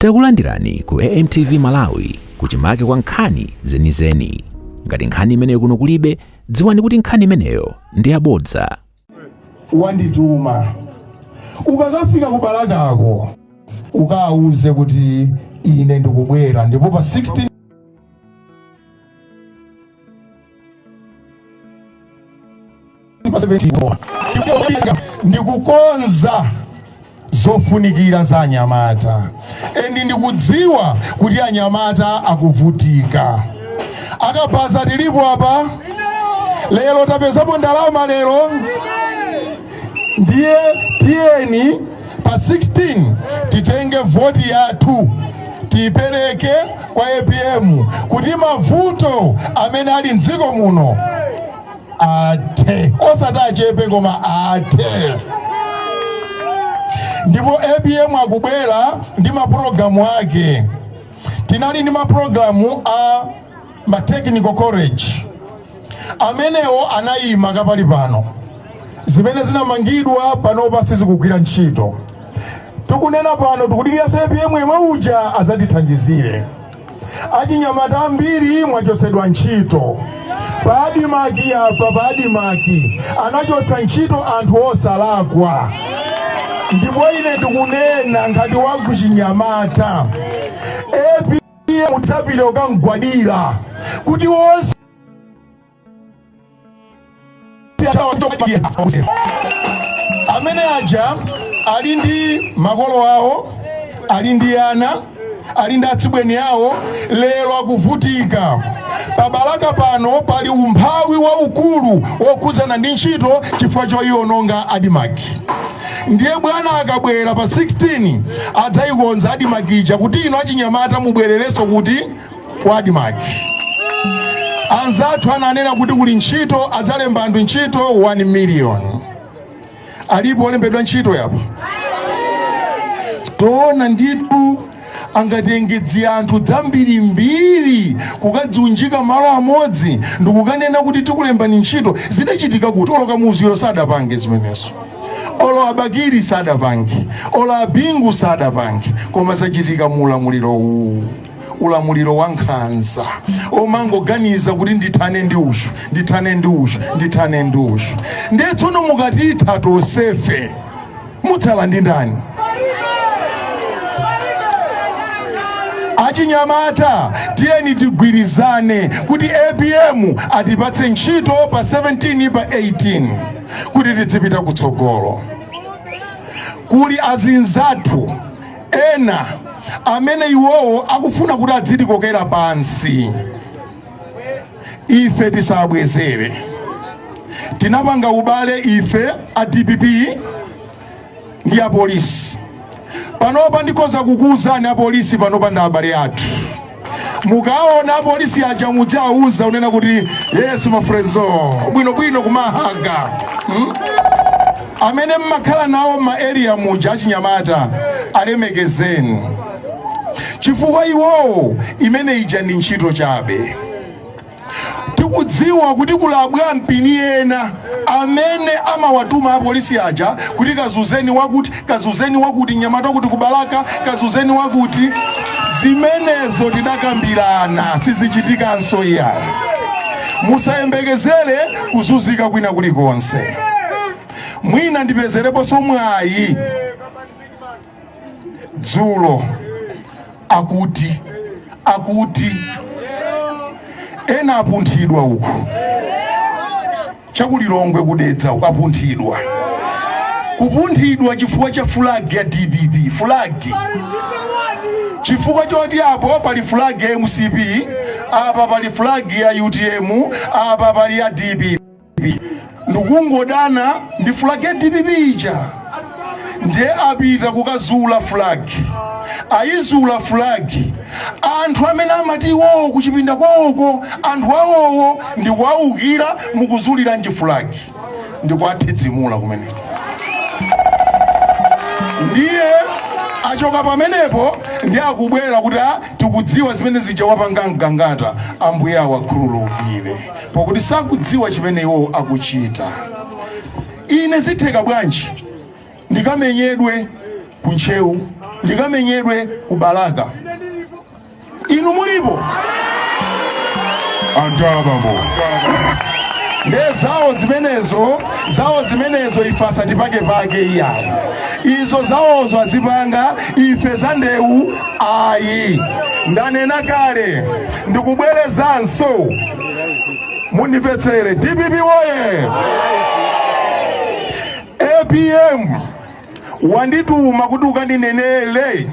Takulandirani ku AMTV Malawi kuchimake kwa nkhani zenizeni. Ngati nkhani imeneyo kuno kulibe, dziwani kuti nkhani imeneyo ndi yabodza. Wandituma, ukakafika ku Balakako ukawuze kuti ine ndikubwera ndipo pa 16 pa 17 ndikukonza zofunikira za anyamata, and ndikudziwa kuti anyamata akuvutika. Akabaza tilipo apa lero, tapezapo ndalama lero, ndiye tiyeni pa 16 titenge voti yathu tiyipereke kwa APM kuti mavuto amene ali mdziko muno athe, osati achepe koma athe. Ndipo APM akubwera ndi mapulogalamu ake. Tinali ndi mapulogalamu a ma technical college, amenewo anayima kapali pano. Zimene zinamangidwa panopa sizikugwira ntchito. Tikunena pano tikudikiranso APM yemwe uja adzatithandizire. Achinyamata ambiri mwachotsedwa ntchito pa ADMARC apa. Pa ADMARC anachotsa ntchito anthu osalakwa, ndipo ine ndikunena ngati wakuchinyamata, APM udzapita ukamgwadira kuti wonse amene aja ali ndi makolo awo, ali ndi ana, ali ndi atsibweni awo, lero akuvutika. Pa Balaka pano pali umphawi waukulu wokhudzana ndi ntchito chifukwa choyiononga ADMARC. Ndiye bwana akabwera pa 16 adzayikonza ADMARC ija kuti inu achinyamata mubwererenso kuti ku ADMARC. Anzathu ananena kuti kuli ntchito, adzalemba anthu ntchito 1 million. Alipo olembedwa ntchito yapo? Toona ndithu angatenge dzianthu dzambirimbiri kukadziunjika malo amodzi ndikukanena kuti tikulembani ntchito? Zidachitika kuti? Olo Kamuzuyo sadapange zimenezo, olo a Bakili sadapange, olo a Bingu sadapange, koma zachitika mu ulamuliro uwu, ulamuliro wa nkhanza omangoganiza kuti ndithane ndi uyu, ndithane ndi uyu, ndithane ndi uyu. Ndiye tsono mukatitha tonsefe mutsala ndi ndani? Achinyamata, tiyeni tigwirizane kuti APM atipatse ntchito pa 17 pa 18 kuti tidzipita kutsogolo. Kuli azinzathu ena amene iwowo akufuna kuti adzitikokera pansi, ife tisabwezere. Tinapanga ubale ife a DPP ndi apolisi. Panopa ndikhoza kukuwuzani, apolisi panopa ndi abale athu. Mukaona apolisi aja mudziawuza unena kuti yes mafrezo, bwinobwino kumahaga, Amene mmakhala nawo ma area muja, achinyamata alemekezeni, chifukwa iwowo imene ija ndi ntchito chabe. Tikudziwa kuti kuli abwampini ena amene amawatuma apolisi aja kuti kazuzeni wakuti, kazuzeni wakuti, mnyamata wakuti kubalaka, kazuzeni wakuti. Zimenezo tidakambirana, sizichitikanso iyayi. Musayembekezere kuzunzika kwina kulikonse. Mwina ndipezereponso mwayi, dzulo akuti ena apunthidwa uku chaku Lilongwe ku Dedza uku, apunthidwa, kupunthidwa chifukwa cha fulagi ya DPP, fulagi, chifukwa choti apo pali fulagi ya MCP, apa pali fulagi ya UTM, apa pali ya DPP, ndikungodana ndi fulagi ya DPP ija, ndiye apita kukazula fulagi, ayizula fulagi. Anthu amene amati iwowo kuchipinda kwawoko anthu awowo ndikuwawukira, mukuzuliranji fulagi? Ndikuwathidzimula kumeneko. Ndiye achoka pamenepo ndi akubwera kuti "Ah, tikudziwa zimene zija wapanga Mgangata." Ambuye awakhululukire pakuti sakudziwa chimene iwo akuchita. Ine zitheka bwanji ndikamenyedwe Ku Ntcheu, likamenyedwe ku Balaka. Inu mulipo anthu abambo, nde zawo zimenezo, zawo zimenezo, ife asatipakepake iyayi. Izo zawozo azipanga, ife za ndewu ayi. Ndanena kale, ndikubwerezanso, mundimvetsere. DPP woye! APM wandituma kuti ukandinenere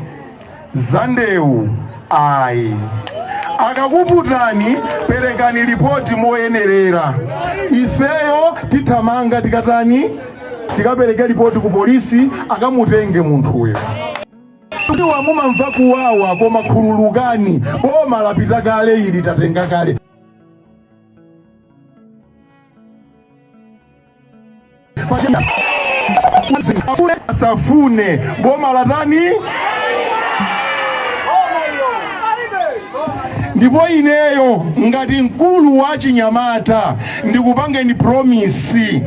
za ndewu ayi. Akakuputani, perekani ripoti moyenerera. Ifeyo tithamanga, tikatani, tikapereke ripoti ku polisi, akamutenge munthuyo. Tiwa mumamva kuwawa, koma khululukani, boma lapita kale ili, tatenga kale. Asafune, boma latani? Ndipo ineyo ngati mkulu wa chinyamata ndikupangeni promise,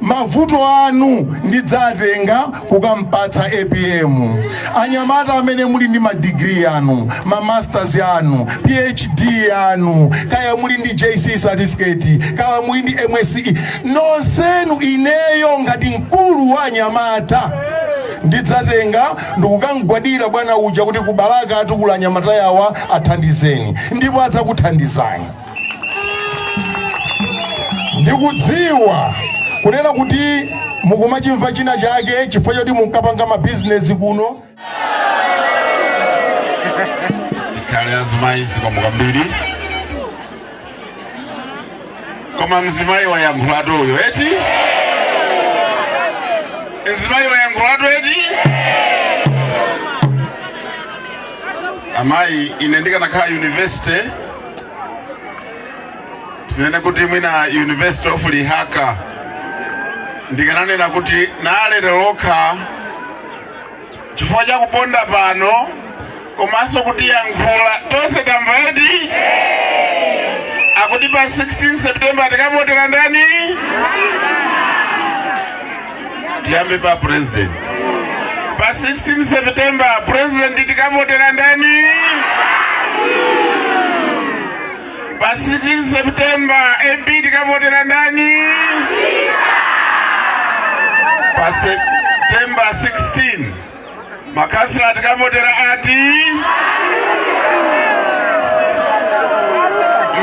mavuto anu ndidzatenga kukampatsa APM. Anyamata amene muli ndi madigiri anu, ma masters anu, PhD yanu, kaya muli ndi JC certificate, kaya muli ndi MSCE, nonsenu, ineyo ngati mkulu wa anyamata ndidzatenga ndikukamgwadira bwana uja kuti kubalaka atukula anyamata yawa, athandizeni, ndipo adzakuthandizani. Ndikudziwa kunena kuti mukumachimva china chake chifukwa choti munkapanga mabizinesi kuno. Tikhale azimayi. Zikomo kwambiri. Koma mzimayi wayankhulatu uyo eti, mzimayi wayankhulatu eti. Amayi, ine ndikanakhala university, tinene kuti mwina University of Lihaka, ndikananena kuti nalero lokha chifukwa cha kuponda pano komanso kutiyankhula tonse tamva eti, akuti pa 16 September tikavotera ndani? Tiyambe pa president. Pa 16 September president tikavotera ndani? Pa 16 September MP tikavotera ndani? Pa September 16 makhansala tikavotera ati?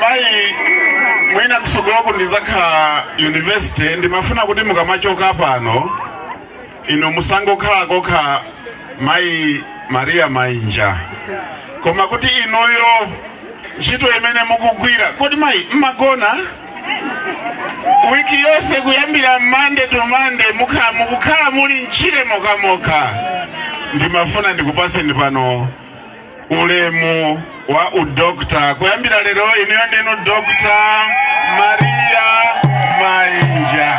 Mayi, mwina kusogoloku ndizakhala university. Ndimafuna kuti mukamachoka pano inu musangokhala kokha mayi Maria Mainja, koma kuti inuyo ntchito imene mukugwira. Kodi mayi mmagona wiki yonse kuyambira Monday to Monday, mukukhala muli mtchire mokamoka? Ndimafuna ndikupaseni pano ulemu wa udokta. Kuyambira lero inuyo ndinu Dr. Maria Mainja.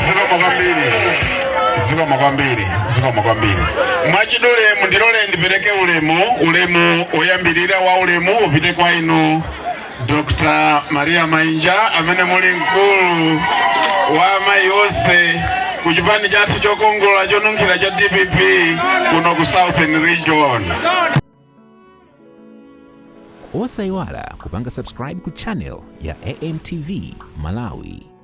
Zikomo kwambiri, zikomo kwambiri, zikomo kwambiri. Mwachidule mundilole ndipereke ulemu oyambirira wa ulemu upite kwa inu Dr. Maria Mainja, amene muli mkulu wa amayi onse ku chipani chathu chokongola chonunkhira cha DPP kuno ku Southern Region. Osayiwala kupanga subscribe ku channel ya AMTV Malawi.